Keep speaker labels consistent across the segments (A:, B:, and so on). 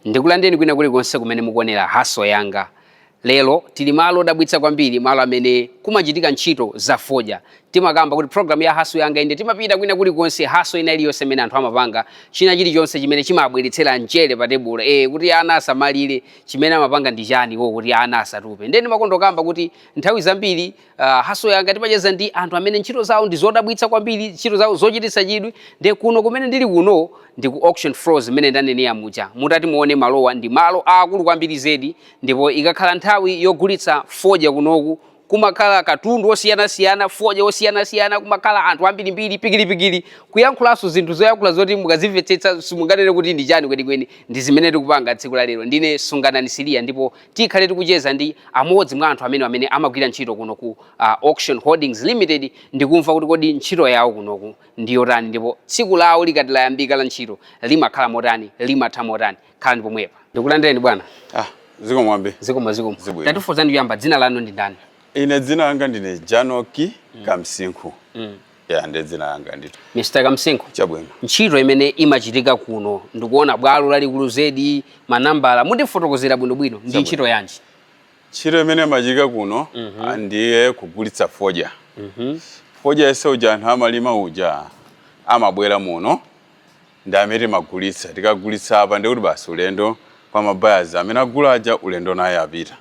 A: Ndikulandeni kwina kulikonse kumene mukuonera Hustle Yanga. Lero tili malo odabwitsa kwambiri, malo amene kumachitika ntchito za fodya. Timakamba kuti program ya Hustle Yanga inde timapita kwina kulikonse, hustle ina iliyonse imene anthu amapanga, china chilichonse chimene chimabweretsera mchere pa tebulo, kuti ana asamalire, chimene amapanga ndi chani iwo kuti ana asatupe. Ndiye ndimakonda kukamba kuti nthawi zambiri Hustle Yanga timacheza ndi anthu amene ntchito zawo ndi zodabwitsa kwambiri, ntchito zawo zochititsa chidwi. Ndiye kuno kumene ndili kuno ndi ku Auction Floors mmene ndanenera muja. Mutati muone malowa ndi malo aakulu kwambiri zedi, ndipo ikakhala nthawi yogulitsa fodya kunoku kumakhala katundu osiyanasiyana, fodya osiyanasiyana, kumakhala anthu ambirimbiri pikilipikili kuyankhulanso zinthu zoyankhula zoti mukazimvetsetsa simunganene kuti ndi chani kwenikweni. Ndi zimene tikupanga tsiku la lero. Ndine Sunganani Siliya ndipo tikhale tikucheza ndi amodzi mwa anthu amene amagwira ntchito kuno ku Auction Holdings Limited ndikumva kuti kodi ntchito yawo kunoku ndi yotani ndipo tsiku lawo likati layambika la ntchito limakhala motani, limatha motani. Khalani pomwepa. Ndikulandireni bwana.
B: Ah, zikomo kwambiri.
A: Zikomo, zikomo.
B: Zibwino.
A: Tatifotokozani kuyamba, dzina lanu ndi ndani?
B: Ine dzina langa ndine Janoki Kamsinkhu. Ya, ndiye dzina langa ndithu.
A: Mr. Kamsinkhu.
B: Chabwino.
A: Ntchito imene imachitika kuno, ndikuona bwalo lalikulu zedi, manambala, mundifotokozera bwinobwino ndi ntchito yanji?
B: Ntchito imene imachitika kuno ndiye kugulitsa fodya. Fodya yense uja anthu amalima uja amabwera muno ndi amene timagulitsa. Tikagulitsa apa ndiye kuti basi ulendo kwa ma buyers amene agula aja, ulendo naye apita.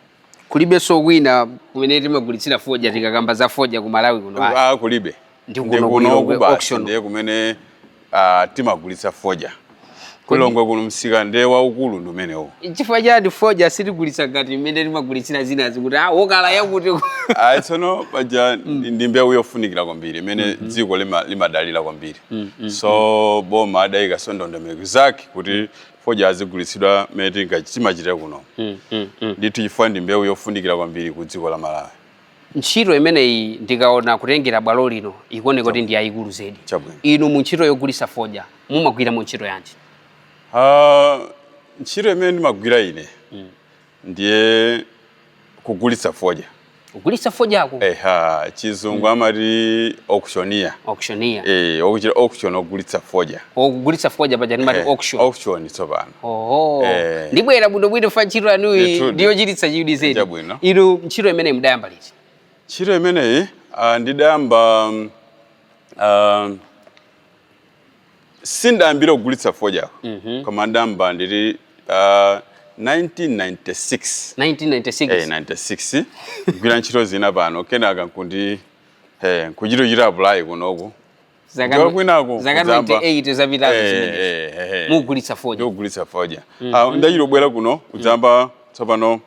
A: Kulibenso kwina kumene timagulitsira fodya tikakamba za fodya ku Malawi kuno, ayi?
B: Ah, kulibe.
A: Ndi kuno ku Lilongwe
B: basi
A: auction.
B: Ndiye kumene timagulitsa fodya. Ku Lilongwe kuno msika ndiye waukulu ndi umenewo.
A: Chifukwa chani fodya sitigulitsa ngati mmene timagulitsira zinazi kuti wokala yakuti?
B: Ayi, tsono paja ndi mbewu yofunikira kwambiri imene dziko limadalira kwambiri. So boma adayikaso ndondomeko zake kuti fodya azigulitsidwa mmene timachitira kuno ndithu, chifukwa ndi mbewu yofunikira kwambiri ku dziko la Malawi.
A: Ntchito imeneyi ndikaona kutengera bwalo lino ikuoneka kuti ndi yayikulu zedi.
B: Chabwino.
A: Inu mu ntchito yogulitsa fodya mumagwira mu ntchito yanji?
B: Ah, ntchito imene ndimagwira ine ndiye kugulitsa fodya.
A: Kugulitsa fodyako?
B: Eha, chizungu amati auctioneer.
A: Auctioneer.
B: Eh, okuchita auction, ogulitsa fodya.
A: Okugulitsa fodya paja ndimati auction.
B: Auction tsopano.
A: Oho.
B: Eh.
A: Ndibwera bwinobwino fa ntchito yanuyi ndiyochititsa chidwi zedi.
B: Chabwino.
A: Inu ntchito imeneyi mudayamba liti?
B: Ntchito imeneyi ndidayamba sindayambira kugulitsa fodya, koma ndayamba ndili 1996.
A: 1996?
B: Eh, 96, kugwira ntchito zina pano, kenaka nkundi nkuchitochita apply kunoku. Kwinako
A: Zaka 28 zapitazo zimenezi. Mugulitsa fodya?
B: Ndikugulitsa fodya. Ah, ndachitobwera kuno kudzamba tsopano,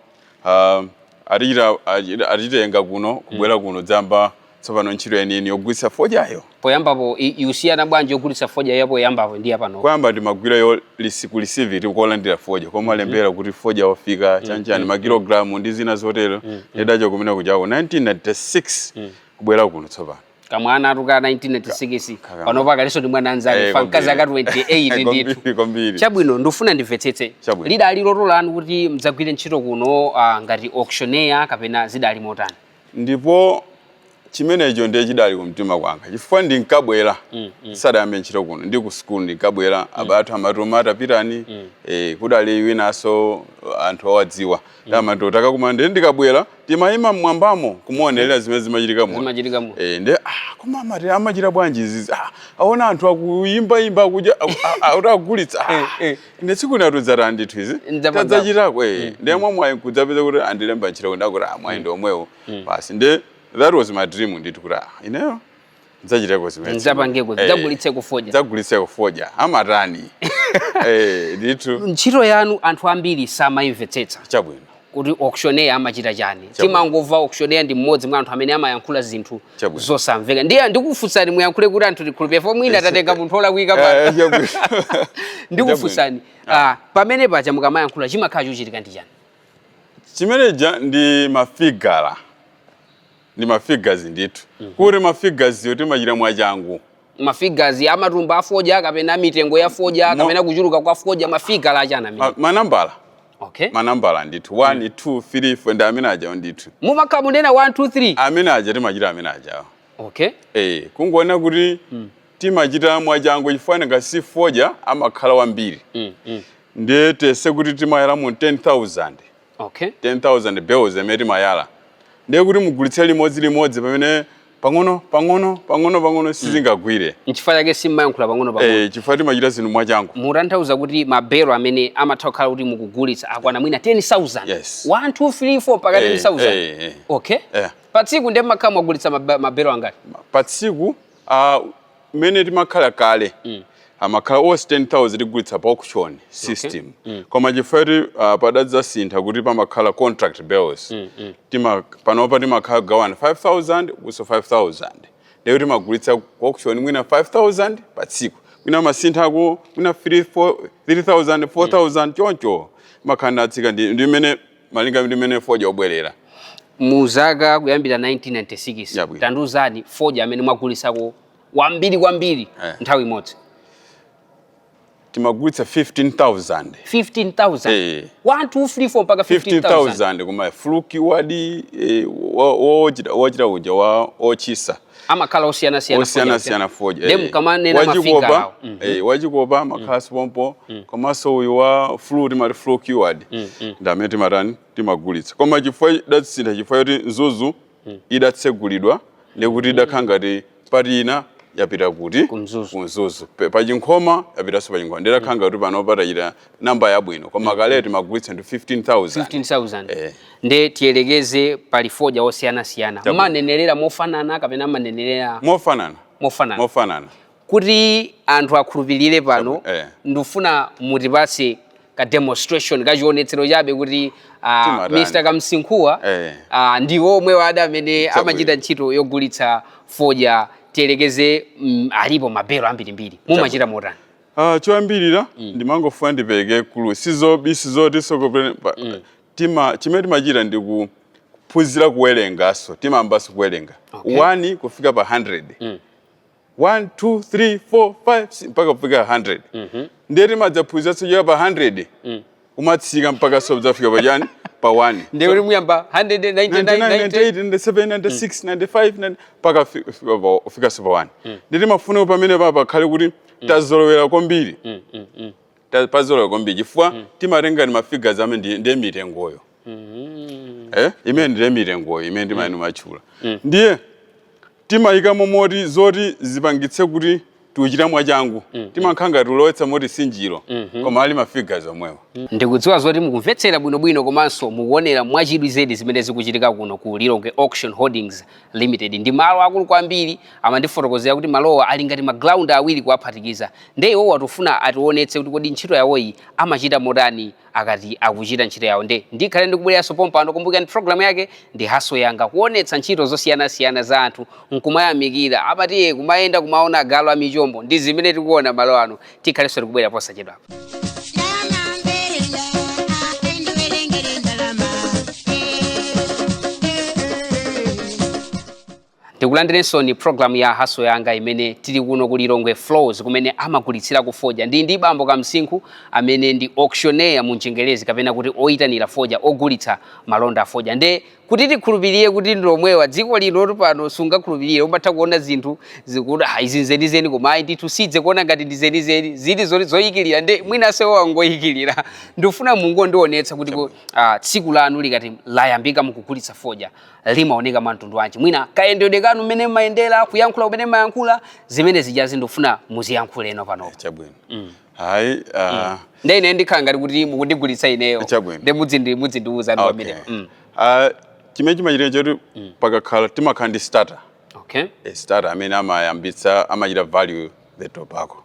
B: atichitenga kuno kubwera kuno dzamba tsopano ntchito yeniyeni yogulitsa fodyayo.
A: Poyambapo ikusiyana bwanji yogulitsa fodya ya poyambapo ndi yapano?
B: Kuyamba ndimagwira yo ku receive, kolandira fodya, komalembera kuti fodya wafika chanchani, makilogalamu ndi zina zotero. Ndidacho kumene kujako 1996 kubwera kuno tsopano.
A: Kamwana atuka 1996.
B: Kaka.
A: Pano pakalinso ndi mwana anzake fa mkazi aka 28 ndithu.
B: Kwambiri, kwambiri.
A: Chabwino, ndifuna ndimvetsetse.
B: Chabwino.
A: Lidali loto lanu kuti mdzagwire ntchito kuno ngati auctioneer kapena zidali motani?
B: Ndipo chimenecho ndiye chidali kumtima kwanga, chifukwa ndinkabwera sadayambe ntchito kuno, ndi ku sukulu ndinkabwera, abale athu amatuma, "Tapitani." Kudali winanso anthu awadziwa, amati takakuma, ndiye ndikabwera timayima mmwambamo kumuonerera zimene zimachitika muno.
A: Zimachitika muno.
B: Ndiye koma amati amachita bwanji izizi? Aona anthu akuyimbayimba akudya akuti agulitsa. Ine tsiku lina tudzatani ndithu izi
A: Ndzapanga.
B: tadzachitako. Ndiye mwamwayi nkudzapeza kuti andilemba ntchito, ndakuti mwayi ndi omwewo basi. Ndiye that was my dream ndithu kuti ineyo ndidzachiteko zimene
A: Ndidzapangeko, ndidzagulitseko fodya.
B: Ndidzagulitseko fodya, amatani ndithu.
A: Ntchito yanu anthu ambiri samayimvetsetsa kuti auctioneer amachita chani. Timangomva auctioneer ndi mmodzi mwa anthu amene amayankhula zinthu zosamveka. Ndiye ndikufunsani muyankhule kuti anthu tikhulupirire, fo mwina tatenga munthu olakwika pano.
B: Chabwino.
A: Ndikufunsani, pamene paja mukamayankhula chimakhala chochitika ndi chani?
B: Chimeneja ndi mafigala, ndi ma figures ndithu. Kuti ma figures yo timachita mwachangu.
A: Mafigures amatumba afodya kapena mitengo ya fodya kapena kuchuluka kwa fodya, mafigure achana amene?
B: Manambala. Manambala ndithu, 1, 2, 3, 4, ndi amene aja ndithu.
A: Mumakhala munena 1, 2, 3?
B: Amene aja timachita amene ajawo. Kungoona kuti timachita mwachangu chifukwa ngati fodya amakhala wambiri. Ndiye tese kuti timayala mu 10,000. 10,000 bales imene timayala, ndiye kuti mugulitse limodzi limodzi pamene pang'ono pang'ono pang'ono pang'ono sizingagwire.
A: Nchifukwa chake simmayankhula pang'ono pang'ono.
B: Chifukwa timachita zinthu mwachangu.
A: Mutanthauza kuti mabelo amene amatha kukhala kuti mukugulitsa akwana mwina 10,000?
B: Yes.
A: 1, 2, 3, 4 mpaka 10,000?
B: Eh.
A: Pa tsiku ndiye mmakhala mwagulitsa mabelo angati?
B: Pa tsiku mmene timakhala kale amakhala onse 10,000 tigulitsa pa auction system, koma chifukwa kuti padadzasintha kuti pamakhala contract bales, panopa timakhala kugawana 5000 kuso 5000, ndiye kuti timagulitsa ku auction mwina 5000 pa tsiku, mwina masinthako mwina 3, 4, 3000, 4000 choncho, makhala natsika ndi mmene malinga ndi mmene fodya obwerera.
A: Mu zaka kuyambira 1996,
B: Yabwino.
A: tandiuzani fodya amene mwagulitsako wambiri kwambiri nthawi imodzi.
B: Timagulitsa 15,000.
A: 15,000?
B: Eh.
A: 1, 2, 3, 4 mpaka 15,000?
B: 15,000, koma flue cured wochita uja wa ochisa.
A: Amakhala osiyanasiyana.
B: Osiyanasiyana fodya.
A: Ndiye mukamanena
B: Wachikopa,
A: mafigure awo.
B: Wachikopa amakhala pompo, komanso uyu wa flue timati flue cured ndi amene timatani, timagulitsa, koma chifukwa idatsintha chifukwa choti Mzuzu idatsegulidwa, ndikuti idakhala ngati pati ina yapita kuti?
A: Ku Mzuzu.
B: Ku Mzuzu. Pachinkhoma yapitanso pachinkhoma, ndidakhala ngati pano patachita namba yabwino, koma kale timagulitsa ndi 15,000.
A: 15,000?
B: Eh.
A: Nde tiyelekeze pali fodya osiyanasiyana, manenerera mofanana kapena manenerera?
B: Mofanana.
A: Mofanana?
B: Mofanana.
A: Kuti anthu akhulupirire pano, ndifuna mutipatse ka demonstration, kachionetsero chabe kuti
B: Timatani.
A: Mr. Kamsinkhuwa ndi omwe wada amene amachita ntchito yogulitsa fodya. Tiyelekeze alipo mabelo ambirimbiri, mumachita motani?
B: Choyambirira ndimangofuna ndipereke clue, sizobisi zoti sokopere tima chimene timachita ndi kuphunzira kuwerengaso, timayambanso kuwerenga 1 kufika pa 100, 1, 2, 3, 4, 5, 6, mpaka kufika 100. Ndiye timadzaphunziranso kuchoka pa 100 kumatsika mpaka so dzafika pa chani, pa 1.
A: Ndiye kuti muyamba 199,
B: 99,
A: 90.
B: 98, 97, 96, 95, 90, mpaka fika pa 1. Ndiye timafuna pamene papa pakhale kuti tazolowera kwambiri. Pazolowera kwambiri chifukwa timatenga ni mafigures amene ndiye mitengoyo, imene ndiye mitengoyo imene ndimayeni matchula. Ndiye timayikamo moti zoti zipangitse kuti tiuchita mwachangu, timakhala ngati tulowetsa moti sinjiro, koma ali mafigures omwewo.
A: Ndikudziwa zoti mukumvetsera bwinobwino komanso mukuonera mwachidwi zedi zimene zikuchitika kuno ku Lilongwe Auction Holdings Limited. Ndi malo akulu kwambiri. Amandifotokozera kuti malowa ali ngati maground awiri kuwaphatikiza. Nde iwowa tifuna ationetse kuti kodi ntchito yawoyi amachita motani akati akuchita ntchito yawo. Nde ndikhale ndikubwereranso pompano. Kumbukirani, programu yake ndi Hustle Yanga, kuonetsa ntchito zosiyanasiyana za anthu nkumayamikira. Amatiye kumayenda kumaona agalu amichombo, ndi zimene tikuona malo ano. Tikhalenso tikubwera posachedwapa.
C: Ndalama mberenda, endiwerengere ndalama.
A: Ndikulandirenso ni program ya Hustle Yanga imene tili kuno ku Lilongwe Floors kumene amagulitsira kufodya. Ndi bambo Kamsinkhu amene ndi auctioneer mu Mchingerezi kapena kuti oyitanira fodya, ogulitsa malonda a fodya. Nde kuti tikhulupirire kuti ndi omwewa, dziko lino pano sungakhulupirire, umatha kuona zinthu zikuti, ah, izi nzenizeni, koma ayi ndithu sidze kuona ngati ndi zenizeni, zili zoti zoyikilira. Nde mwinanso wangoyikilira. Ndifuna mungondionetsa kuti tsiku lanu likati layambika mukugulitsa fodya limaoneka mwa mtundu wanji, mwina kayendedwe kanu mmene mmayendera, kuyankhula kumene mmayankhula, zimene zijazi ndifuna muziyankhule eno panopa.
B: Chabwino, hayi.
A: Nde ine ndikhala ngati kuti mukundigulitsa ineyo.
B: Chabwino.
A: Nde mudzindiuza ndi pamene.
B: Chimene chimachitika choti pakakhala timakhala ndi starter. A starter amene amayambitsa, amachita value the tobacco.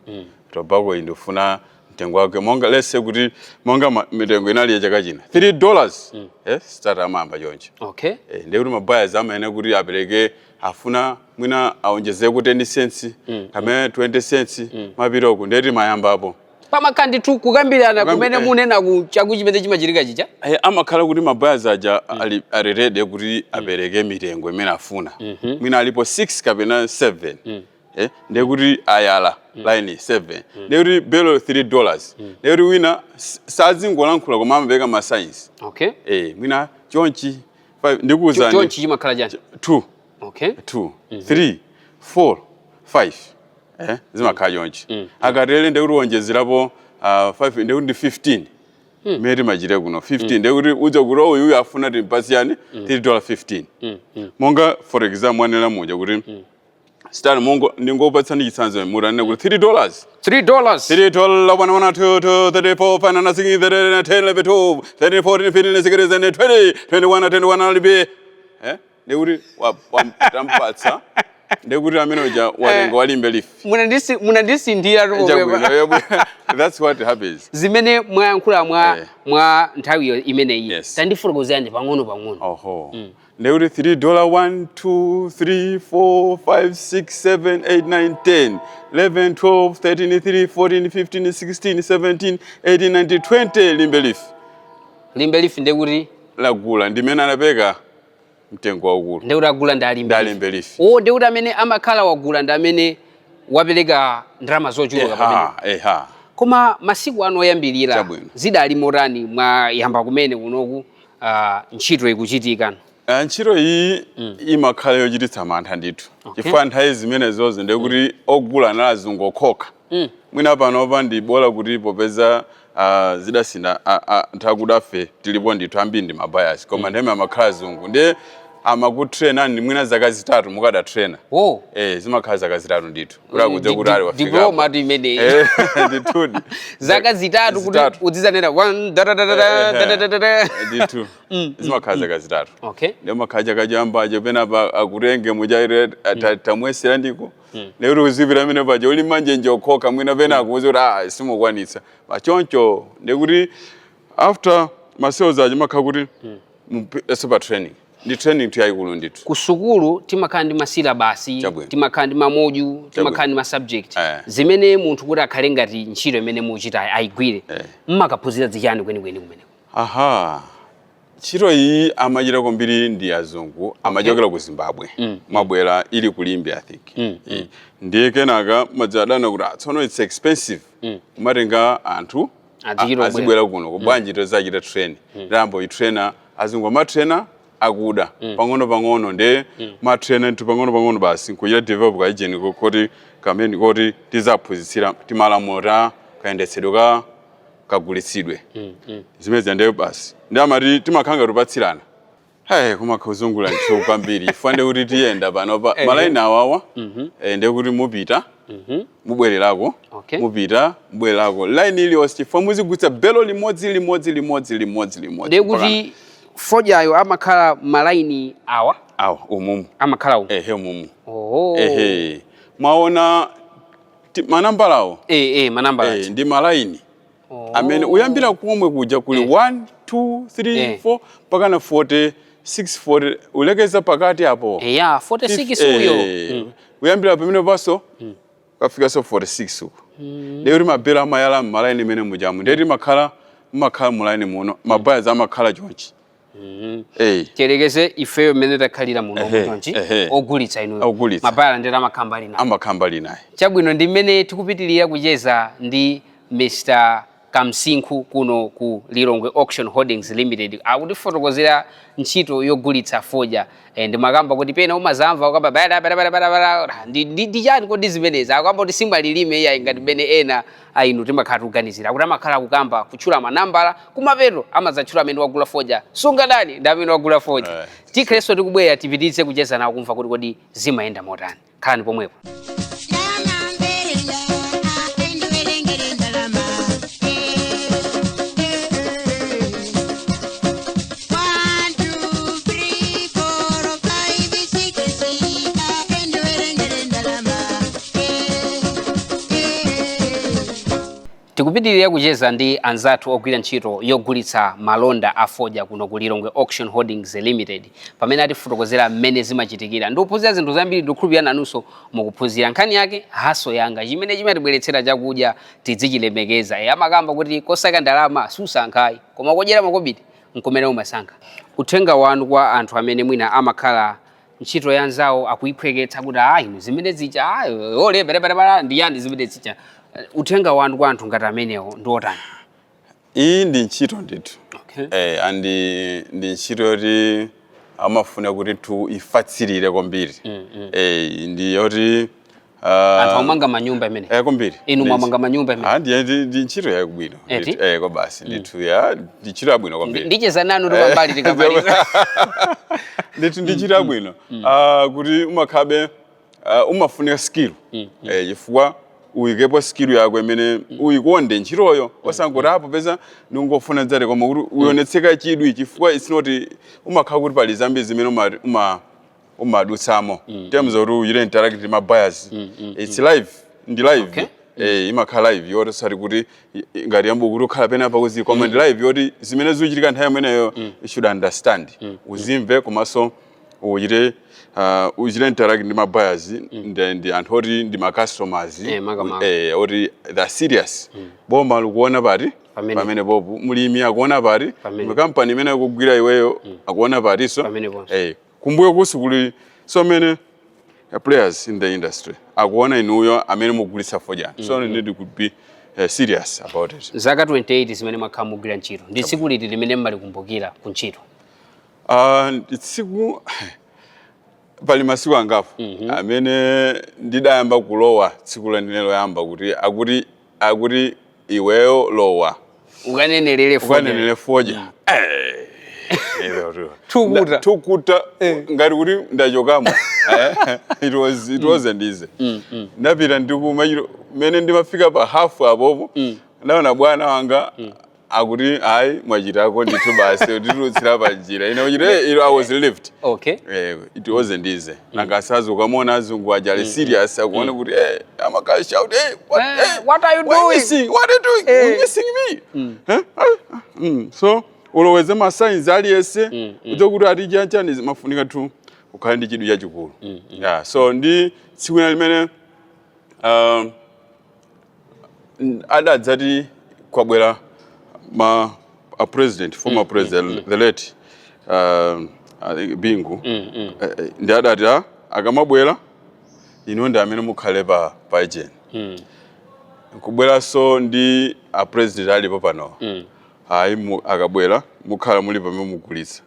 B: Tobacco iyi ndifuna mtengo wake monga, let's say kuti monga mitengo inali ya chaka china $3, starter amayamba choncho. Ndiye kuti mabuyers amayenera kuti apereke, afuna mwina aonjezeko 10 cents kapena 20 cents, mapita uku. Ndiye timayambapo.
A: Pamakhala ndithu kukambirana kumene munena ku chaku chimene chimachitika chicha.
B: Amakhala kuti mabuyers aja ali ready kuti apereke mitengo imene afuna. Mwina alipo 6 kapena 7. Ndekuti ayala line 7, ndekuti belo $3, ndekuti wina sazingolankhula koma amapeka ma signs. Mwina chonchi 5 ndikuwuzani.
A: Chonchi chimakhala chani?
B: 2. 2, 3, 4, 5, zimakhala chonchi. Akatere ndekuti wonjezerapo 5, ndekuti ndi 15. Mmene timachite kuno 15, ndekuti udza kuti uyu uyu afuna timpasiyani $3 15. Monga for example anena muja kuti start mongo ndingopatsani chitsanzo, mutanene kuti $3.
A: $3.
B: $3, 1, 1, 2, 2, 3, 4, 5, 9, 6, 7, 10, 11, 12, 13, 14, 15, 16, 20, 21, 21 alibe. Ndekuti tampatsa, ndekuti amene uja watenga walimbe lifi.
A: Munandisindira.
B: Chabwino, yabwino. That's what happens.
A: Zimene mwayankhula mwa mwa nthawiyo imeneyi, tandifotokozerani pang'ono pang'ono.
B: Oho, ndekuti $3, 1, 2, 3, 4, 5, 6, 7, 8, 9, 10, 11, 12, 13, 3, 14, 15, 16, 17, 18, 19, 20, limbe lifi.
A: Limbe lifi ndekuti?
B: Lagula ndimene anapeka mtengo waukulu.
A: Ndekuti agula ndi alimbe.
B: Ndi alimbe lifi.
A: O, ndekuti amene amakhala wagula ndi amene wapereka ndalama zochuluka pamene.
B: Eha.
A: Koma masiku ano oyambirira zidali motani mwayamba kumene kunoku, ntchito ikuchitika?
B: Ntchito iyi imakhala yochititsa mantha ndithu, chifukwa nthawi zimenezozo ndekuti ogula anali azungu okhoka. Mwina panopa ndi bola kuti popeza zidasinda, nthakudafe tilipo ndithu ambiri ndi ma buyers, koma nthawi amakhala azungu ndiye amakutrainani mwina zaka 3 mukadatraina. Zimakhala zaka 3 ndithu kuti akudze kuti ali wafika.
A: Diploma tu imeneyi.
B: Ndithudi.
A: Zaka 3 kuti
B: 3.
A: udzizanena one da da da da da da da da da.
B: Ndithu, zimakhala zaka 3. Ndiyo makhala chaka chambacho penapa akutenge muchaire tamwesera ndiko lero uzipita amene paja uli manjenje okhoka, mwina pena akuuza kuti ah, simukwanitsa pachoncho. Ndikuti after ma sales aja makhala kuti super training, ndi training tu yayikulu ndithu.
A: Ku sukulu timakhala ndi ma syllabus, timakhala ndi ma module, timakhala ndi ma subject zimene munthu kuti akhale ngati ntchito imene muchitayi ayigwire, mmakaphunzira zichani kwenikweni kumeneko?
B: Aha, ntchito iyi amachita kwambiri ndi azungu, amachokera ku Zimbabwe, mabwera ili ku Limbe, I think. Ndiye kenaka madzadana kuti tsono it's expensive kumatenga anthu
A: Azichita
B: azibwera kuno, kubwanji tozachita train lambo itrainer azungu amatrainer akuda pang'ono pang'ono, ndiye matrainer nthu pang'ono pang'ono basi nkuchita develop ka agent koti kamene koti tizaphunzitsira timalamulo ta kayendetsedwe ka kagulitsidwe zimene ndiye basi ndi amati timakhanga tupatsirana. Hey, kumakhuzungula nthu kwambiri chifukwa ndekuti tiyenda panopa malaini awawa, ndekuti mupita, mubwererako, mupita, mubwererako, line iliyonse, chifukwa muzigulitsa belo limodzi limodzi limodzi limodzi limodzi.
A: Ndiye kuti fodyayo amakhala malaini awa?
B: Awa umumu.
A: Amakhala umu?
B: Ehe, umumu.
A: Oh.
B: Ehe, mwaona manambalawo?
A: Eh, manambala.
B: Ndi malaini amene uyambira komwe kuja kuli 1, 2, 3, 4 mpaka na 46, 40, ulekeza pakati apo.
A: Eya, 46 uyo.
B: Kuyambira pamene paso kafikaso 46 uko, ndiye kuti mabelo amayala mmalaini imene mujamu, ndiye kuti makhala mulaini muno, ma buyers amakhala chonchi.
A: Tiyerekeze ifeyo mmene takhalira muno chonchi, ogulitsa inuyo,
B: Ogulitsa.
A: ma buyer ndeti amakhala mbali naye?
B: Amakhala mbali naye.
A: Chabwino, ndi mmene tikupitirira kucheza ndi Mr Kamsinkhu kuno ku Lilongwe Auction Holdings Limited, akutifotokozera ntchito yogulitsa fodya. Ndimakamba kuti pena umazamva ukamba bada bada bada bada bada, ndi chani kodi zimenezi? Akamba kuti simbalilime iyayi ngati mmene ena ainu timakhala tikuganizira kuti amakhala kukamba kutchula manambala, kumapeto amadzatchula amene wagula fodya, sungadani ndi amene wagula fodya. Tikhalenso tikubwera tipititse kucheza nawo kumva kuti kodi zimayenda motani. Khalani pomwepo.
C: Ndalama mberenda, endiwerengere ndalama. 1, 2, 3, 4, 5, 6, endiwerengere ndalama.
A: Tikupitirira kucheza ndi anzathu ogwira ntchito yogulitsa malonda a fodya kuno ku Lilongwe Auction Holdings Limited, pamene atifotokozera mmene zimachitikira. Ndikuphunzira zinthu zambiri, ndikukhulupirira nanunso mukuphunzira. Nkhani yake hustle yanga, chimene chimatibweretsera chakudya tidzichilemekeza. Amakamba kuti kosaka ndalama susankhayi, koma kodyera makobiri nkumene umasankha. Uthenga wanu kwa anthu amene mwina amakhala Ntchito ya anzawo akuiphweketsa kuti a inu zimene zija ole pereperepera ndiyani zimene zija. Uthenga wanu kwa anthu ngati amenewo ndi otani?
B: Iyi ndi ntchito ndithu. And ndi ntchito yoti amafuna kuti tu ifatsirire kwambiri. Ndi yoti
A: Anthu amanga manyumba imene
B: kwambiri.
A: Inu mwamanga manyumba imene?
B: Ah, ndi ntchito yakubwino.
A: Eti?
B: Kwa basi ndithu, ya, ndi ntchito yabwino kwambiri.
A: Ndicheza nanu pambali tikamaliza.
B: Ndithu, ndi ntchito yabwino. Kuti umakhabe umafunika skill, chifukwa uyikepo skill yako imene uyikonde ntchitoyo, osangoti apo peza ndingofuna dzate, koma kuti uyonetseka chidwi, chifukwa it's not, umakhala kuti pali zambiri zimene umadutsamo in terms of kuti uchite interact ndi ma buyers. It's live, ndi live. Imakhala live yoti osati kuti ngati yambo kuti ukhala pena pakuzi, koma ndi live yoti zimene zikuchitika nthawi imeneyo you should understand, uzimve, komanso uchite interact ndi ma buyers, ndi anthu oti ndi ma customers.
A: Makamaka.
B: Oti they are serious. Boma likuona pati
A: Pamene.
B: Pamene popo mulimi akuona pati
A: Pamene.
B: Kampani imene akugwira iweyo akuona patiso.
A: Pamene ponso.
B: Kumbuyo kusi kuli so many players in the industry akuona inuyo amene mugulitsa fodya, so you need to be serious about it.
A: Zaka 28 zimene mwakhala mugwira ntchito, ndi tsiku liti limene mmalikumbukira ku ntchito?
B: Tsiku, pali masiku angapo amene ndidayamba kulowa. Tsiku lanine loyamba kuti akuti iweyo lowa
A: ukanenerere fodya.
B: Ukanenere fodya. Eh,
A: Tukuta.
B: Tukuta ngati kuti ndachokamo. It wasn't easy. Ndapita ndikumachito mene ndimafika pa hafu apopo, ndaona bwana wanga akuti, "Hayi, mwachitako ndithu, basi titulutsira pa njira ine uchite." I was relieved. It wasn't easy. Nakasazi ukamona azungu aja ali serious, akuona kuti amaka shout, "Hey, what, hey,
A: what are you
B: why
A: doing?"
B: Missing? What are you doing? You missing me?" Eh? Ah, So uloweze ma signs aliyese uze kuti ati chanchani, mafunika tu ukhale ndi chidwi chachikulu. Yeah, so ndi tsiku lina limene adadzati kwabwera ma a president, former president, the late I think Bingu. Ndi adati, "Ah, akamabwera inu ndi amene mukhale pa agent." Nkubweranso ndi a president alipo pano. Hayi, akabwera mukhala muli pamene mugulitsa.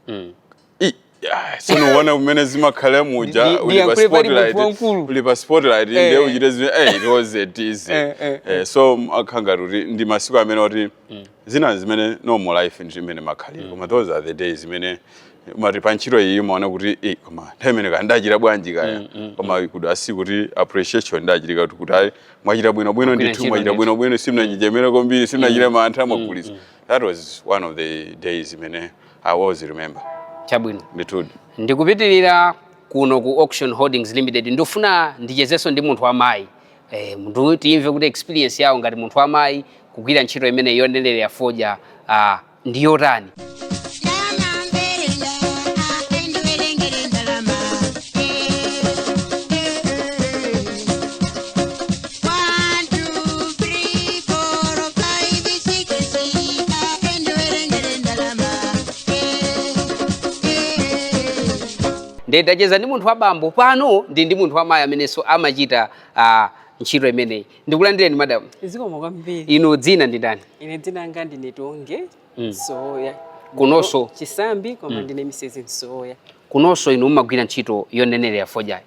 B: Sono uona kumene zimakhala muja uli pa
A: Ndiyankhule pali
B: spotlight.
A: munthu wamkulu.
B: Uli pa spotlight, ndiye uchite zimene it wasn't easy. So akhanga kuti ndi masiku amene oti zina zimene normal life ndi imene makhalira, koma those are the days zimene umati pa ntchito iyi umaona kuti koma nthawi imene kaya ndachita bwanji kaya, koma kuti asi kuti appreciation ndachitika kuti ayi, mwachita bwino bwino
A: Mwagwira
B: ndithu,
A: ntchito
B: mwachita
A: ndithu.
B: bwino bwino, simunachijemere kwambiri, simunachite mantha, mwagulitsa. That was one of the days imene I always remember.
A: Chabwino.
B: Ndithudi.
A: Ndikupitirira kuno ku Auction Holdings Limited, ndifuna ndichezenso ndi munthu wamayi, munthu timve kuti experience yawo ngati munthu wamayi kugwira ntchito imene yonenerera fodya ndi yotani.
C: Ndalama mberenda, endiwerengere ndalama. One, two, three, four, five, six, endiwerengere ndalama.
A: Nditacheza ndi munthu wabambo, pano ndi munthu wamayi amenenso amachita ntchito imeneyi. Ndikulandireni, madam.
D: Zikomo kwambiri.
A: Inu dzina ndi ndani?
D: Ine dzina langa ndine Tonge Msoya.
A: Kunonso?
D: Chisambi, koma ndine Mrs Msoya.
A: Kunonso inu mumagwira ntchito yonenerera fodyayi?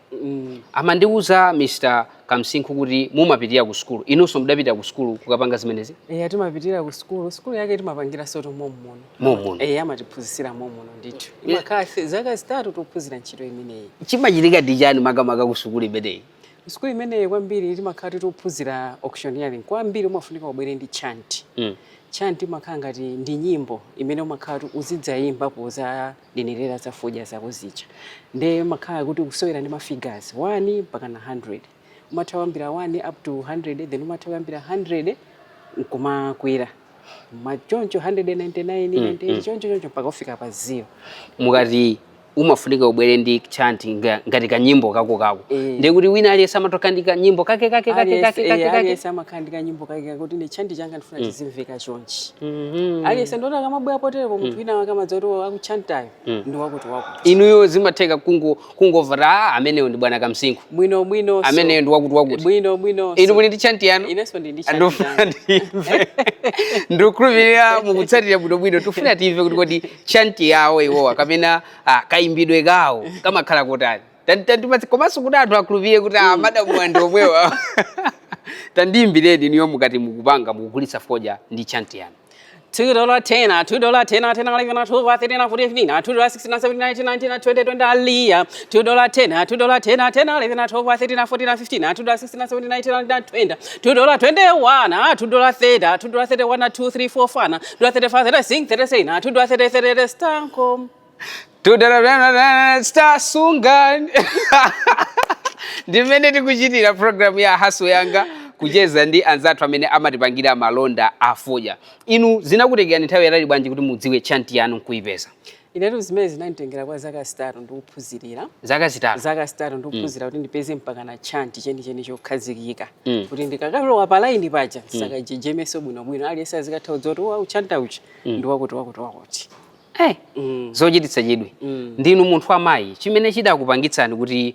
A: Amandiuza Mr Kamsinkhu kuti mumapitira ku sukulu. Inunso mudapita ku sukulu kukapanga zimenezi?
D: Eya, timapitira ku sukulu. Sukulu yake timapangira soto momuno.
A: Momuno?
D: Eya, amatiphunzitsira momuno ndithu. Imakhala zaka 3 tikuphunzira ntchito imeneyi.
A: Chimachitika ndi chani makamaka ku sukulu imeneyi?
D: Sukulu imeneyi kwambiri timakhala tikuphunzira auctioneering. Kwambiri umafunika ubwere ndi chant. Chant imakhala ngati ndi nyimbo imene umakhala kuti uzidzayimba pozanenerera za fodya zako zija. Nde umakhala kuti ukusewera ndi ma figures 1 mpaka na 100. Umatha kuyambira 1 up to 100, then umatha kuyambira 100 nkumakwera machoncho, 199, 98, choncho choncho mpaka ufika pa 0.
A: Mukati Umafunika ubwere ndi chant ngati kanyimbo kako kako.
D: Eh.
A: Ndiye kuti wina aliyense amatoka ndi kanyimbo kake kake kake kake kake kake.
D: Aliyense amakhala ndi kanyimbo kake kuti ine chant changa ndifuna chizimveka chonchi. Aliyense ndoti akamabwera poterepo, munthu wina akamadza kuti akuchantayo ndi wakuti wakuti.
A: Inuyo zimatheka kungomva kuti, "Ah, ameneyo ndi bwana Kamsinkhu."
D: Bwino bwino.
A: Ameneyo ndi wakuti wakuti.
D: Bwino bwino.
A: Inu muli ndi chant yanu?
D: Inenso ndi chant
A: Andofuna
D: yanga.
A: ndimve. Ndikukhulupirira mukutsatira bwinobwino. Tifuna timve kuti kodi chant yawo iwowa kapena kayimbidwe kawo kamakhala kotani. Tandipatse, komanso kuti anthu akhulupirire kuti madamu ndi omwewa. Tandiyimbireni niyo mukati mukupanga, mukugulitsa fodya ndi chant yanu.
D: $2 10, $2 10, 10, 11, 12, 13, 14, 15, $2 16, 17, 18, 19, 20, 20, aliyah. $2 10, $2 10, 10, 11, 12, 13, 14, 15, $2 16, 17, 18, 19, 20, $2 21, $2 30, $2 31, 2, 3, 4, 5, $2 35, 36, 37, $2 30, 30, stanko.
A: Stasunga. Ndimene tikuchitira program ya Hustle Yanga, kucheza ndi anzathu amene amatipangira malonda a fodya. Inu zinakutengerani nthawi yatali bwanji kuti mudziwe chant yanu nkuipeza?
D: Inetu zimene zinanditengera kwa zaka 3 ndikuphunzirira.
A: Zaka 3?
D: Zaka 3 ndikuphunzira kuti ndipeze mpaka na chant chenicheni chokhazikika, kuti ndikakalowa pa line paja ndisakajejemeso bwinobwino, aliyense azikatha kudziwa kuti wa uchanta uchi ndi wakuti wakuti wakuti.
A: Hey, zochititsa chidwi. Ndinu munthu amayi, chimene chidakupangitsani kuti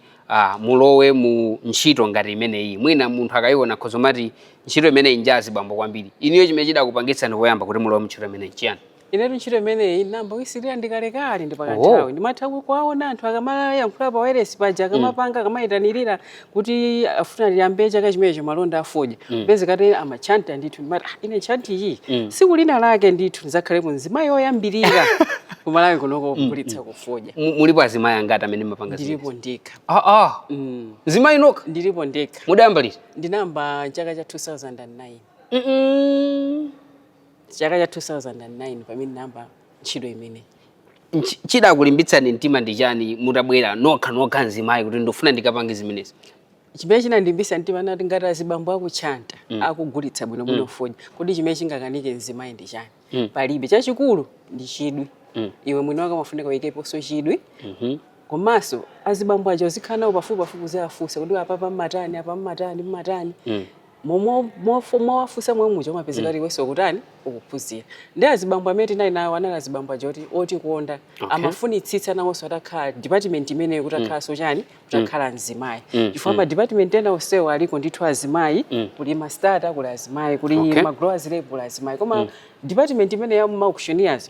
A: mulowe mu ntchito ngati imeneyi? Mwina munthu akayiona khozomati ntchito imeneyi njazi bambo kwambiri. Inuyo chimene chidakupangitsani poyamba kuti mulowe mu ntchito imeneyi chiyani?
D: Inetu ntchito imeneyi namba kuyisirira ndikalekale, ndi pakanthawi ndimatha kuwaona anthu akamayankhula pa wireless paja, akamapanga, akamayitanirira kuti afuna liyambe chaka chimenecho malonda afodya, peze kati amachanta ndithu. Ndimati, "Ah, ine chant iyi siku lina lake ndithu ndidzakhalepo mzimayi oyambirira kumalawi kunoko kugulitsa kufodya."
A: Mulipo azimayi angati amene mapanga zimenezi?
D: Ndilipo ndekha.
A: Mzimayi nokha?
D: Ndilipo ndekha.
A: Mudayamba liti?
D: Ndinayamba chaka cha 2009. Chaka cha 2009 pamene ndinayamba ntchito imene.
A: Chidakulimbitsani mtima ndi chani mutabwera nokha nokha mzimayi kuti ndifuna ndikapange zimenezi?
D: Chimene chinandimbisa mtima nati ngati azibambo akuchanta, akugulitsa bwinobwino fodya, kodi chimene chingakanike mzimayi ndi chani? Palibe. Chachikulu ndi chidwi. Iwe mwini wake umafunika uyikeponso chidwi, komanso azibambo aja uzikhala nawo pafupi pafupi, uziwafunsa kuti apa mmatani, apa mmatani, mmatani. Mowafunsa momwe muja umapezeka kuti iwenso ukutani, ukuphunzira. Ndi azibambo amene tinali nawo anali azibambo aja oti otikonda, amafunitsitsa nawonso atakhala department imeneyo kuti akhalanso chani, kuti akhala mzimayi, chifukwa ma department ena onsewo aliko ndithu azimayi. Kuli ma starter kuli azimayi, kuli ma growers rep kuli azimayi, koma department imene ya ma auctioneers,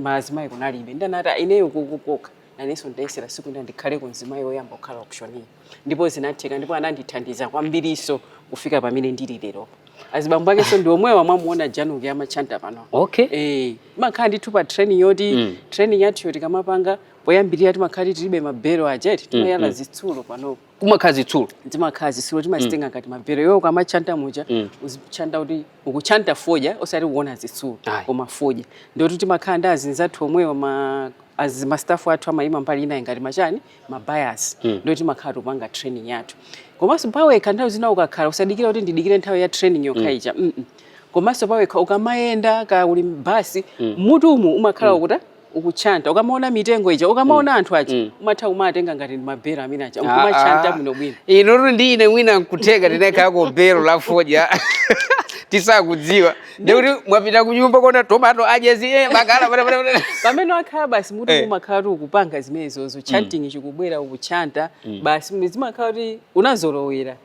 D: ma azimayi kunalibe. Ndanati ineyo kukukoka nanenso ndayesera siku ina ndikhaleko mzimayi woyamba kukhala auctioneer, ndipo zinatheka, ndipo anandithandiza kwambiriso kufika pamene ndili lero. Azibambo akenso ndi omwewa mwamuona Januki amachanta pano. Eh, timakhala ndithu pa training yoti training yathu tikamapanga poyambirira timakhala tilibe mabelo ajeti, timayala zitsulo panopo.
A: Kumakhala zitsulo?
D: Zimakhala zitsulo, timazitenga ngati mabelo. Iwe ukamachanta muja uzichanta kuti ukuchanta fodya, osati kuona zitsulo. Koma fodya ndoti timakhala ndi azinzathu omwewa, ma az ma staff athu amayima mbali inayi ngati machani, ma buyers. Ndoti timakhala tikupanga training yathu. Komanso pawekha nthawi zina ukakhala, usadikira kuti ndidikire nthawi ya training yokha ija, Komanso pawekha ukamayenda, ka uli mbasi, mutumu umakhala ukuta ukuchanta. Ukamaona mitengo ija, ukamaona anthu aja, umatha kumatenga ngati ndi mabelo amene aja, nkumachanta bwinobwino.
A: Inutu ndi ine mwina nkutheka tinakhalako belo la fodya tisakudziwa, ndikuti mwapita kunyumba kuona tomato ajezi bakala pata, pata, pata.
D: Pamene wakhala basi mutu umakhala kuti ukupanga zimenezozo, chanting chikubwera, ukuchanta basi, zimakhala kuti unazolowera.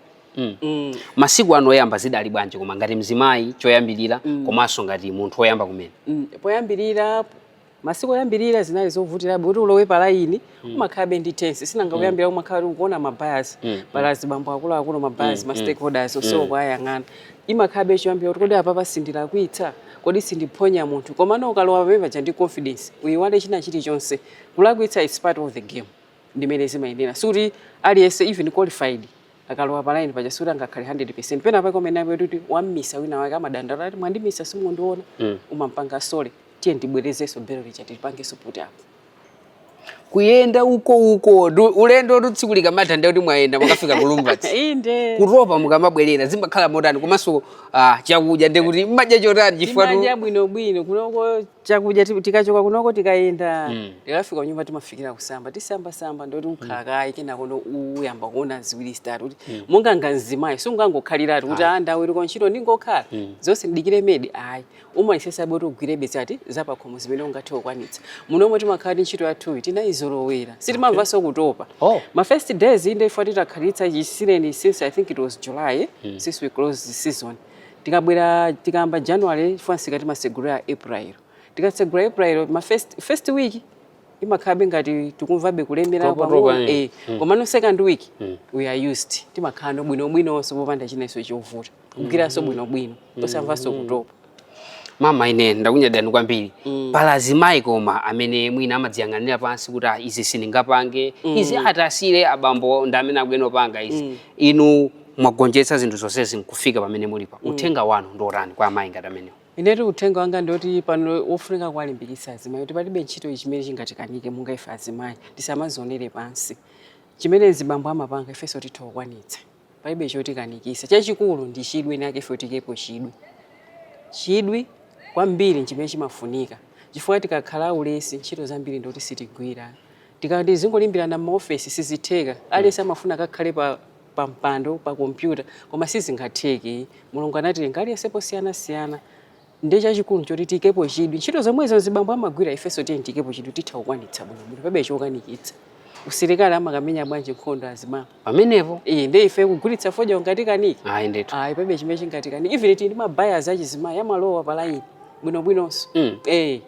A: Masiku ano oyamba zidali bwanji, koma ngati mzimayi choyambirira, komanso ngati munthu woyamba kumene?
D: Poyambirira, masiku oyambirira zinali zovutirabe kuti ulowe pa line, umakhalabe ndi tense. Sinanga kuyambira umakhala kuti ukuona ma buyers, pala azibambo akuluakulu, ma buyers, ma stakeholders onsewo kuayang'ana, imakhalabe choyambira kuti kodi apapa sindilakwitsa, kodi sindiphonya munthu? Komano ukalowa pamene paja ndi confidence, uyiwale china chilichonse. Kulakwitsa is part of the game, ndimene zimayendera. Sikuti aliyense, even qualified, akalowa pa line paja sikuti angakhale 100%. Pena pake umene apo kuti wammisa wina wake, amadandaula ati mwandimisa, simundiona. Umampanga sorry, tiye ndibwerezenso belo lija, tipangenso put up.
A: Kuyenda uko uko, ulendo tsiku likamatha ndiye kuti mwayenda mukafika ku Lumbadzi.
D: Inde.
A: Kutopa mukamabwerera zimakhala motani? Komanso chakudya ndiye kuti mmadya chotani chifukwa
D: Timadya bwinobwino kunoko chakudya. Tikachoka kunoko tikayenda, tikafika kunyumba timafikira kusamba, tisambasamba ndoti ukhala kaye, kenako ndo uyamba kuona ziwiri zitatu kuti monga nga mzimayi sungangokhaliratu kuti ah, ndaweruka ntchito ndingokhala zonse ndidikire maid, ayi. Umayesetsabe kuti ugwirebe zati zapakhomo zimene ungathe kukwanitsa. Munomwe timakhala ndi ntchito yathuyi tinayizolowera, sitimamvanso kutopa. Ma first days inde ife titakhalitsa chisireni since, I think it was July, since we closed the season, tikabwera tikayamba January, chifukwa msika timasegulira April, tikatsegula April ma first week imakhalabe ngati tikumvabe kulemera
A: Topa,
D: pang'ono,
A: topa, eh.
D: Eh, komano second week we are used, timakhala no bwinobwinonso popanda chinenso chovuta, kugwiranso bwinobwino tosamvanso kutopa.
A: Mama, ine ndakunyadani kwambiri. Pala azimayi koma amene mwina amadziyang'anira pansi kuti ah, izi sindingapange izi, atasire abambo ndi amene akuyenera kupanga izi. Inu mwagonjetsa zinthu zonsezi nkufika pamene mulipa. Uthenga wanu ndi otani kwa amayi ngati amenewo?
D: Inetu uthenga wanga ndoti pano wofunika kuwalimbikitsa azimayi kuti palibe ntchito chimene chingatikanike monga ife azimayi. Tisamazionere pansi. Chimene zibambo amapanga ifenso titha kukwanitsa, palibe chotikanikisa. Chachikulu ndi chidwi nake, ife tikepo chidwi, chidwi kwambiri chimene chimafunika, chifukwa tikakhala ulesi ntchito zambiri ndoti sitigwira. Tikati zingolimbirana m'maofesi sizitheka. Aliyense amafuna kakhale pa mpando pa kompyuta, koma sizingatheke. Mulungu anatilenga aliyense posiyanasiyana. Ndi chachikulu choti tikepo chidwi. Ntchito zomwezo zibambo amagwira ifenso tiye tikepo chidwi, titha kukwanitsa bwinobwino, palibe chokanikitsa. Usilikali amakamenya bwanji nkhondo azimama?
A: Pamenepo.
D: Iye ndi ife kugulitsa fodya ungatikanike?
A: Ayi ndithu.
D: Ayi, palibe chimene chingatikanike. Even tili ndi mabuyers achizimayi amalowa pa line bwinobwinonso. Eh.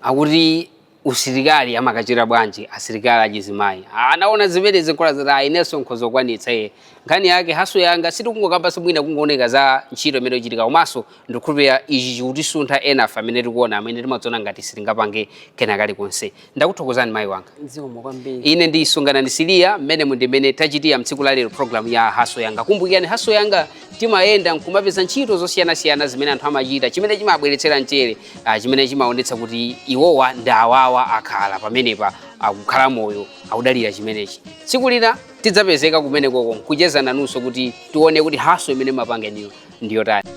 A: Akuti usilikali amakachita bwanji asilikali achizimayi? Anaona zimenezi nkola zati ah, inenso nkhoza kukwanitsa. Iye nkhani yake hustle yanga sitikungokambanso mwina kungooneka za ntchito imene ichitika, komanso ndikukhulupirira ichi chikutisuntha ena afe amene tikuona, amene timadziona ngati sitingapange kena kalikonse. Ndakuthokozani, mayi wanga.
D: Zikomo kwambiri.
A: Ine ndi Sungana Ndisiliya mmene mundimene tachitira mtsiku la lero program ya Hustle Yanga. Kumbukirani, Hustle Yanga timayenda nkumapeza ntchito zosiyanasiyana zimene anthu amachita, chimene chimabweretsera mchere, chimene chimaonetsa kuti iwowa ndi awawa akhala pamenepa, akukhala moyo akudalira chimenechi. Tsiku lina tidzapezeka kumenekoko nkucheza nanunso kuti tione kuti hustle imene mapanga iniyo ndiyotani.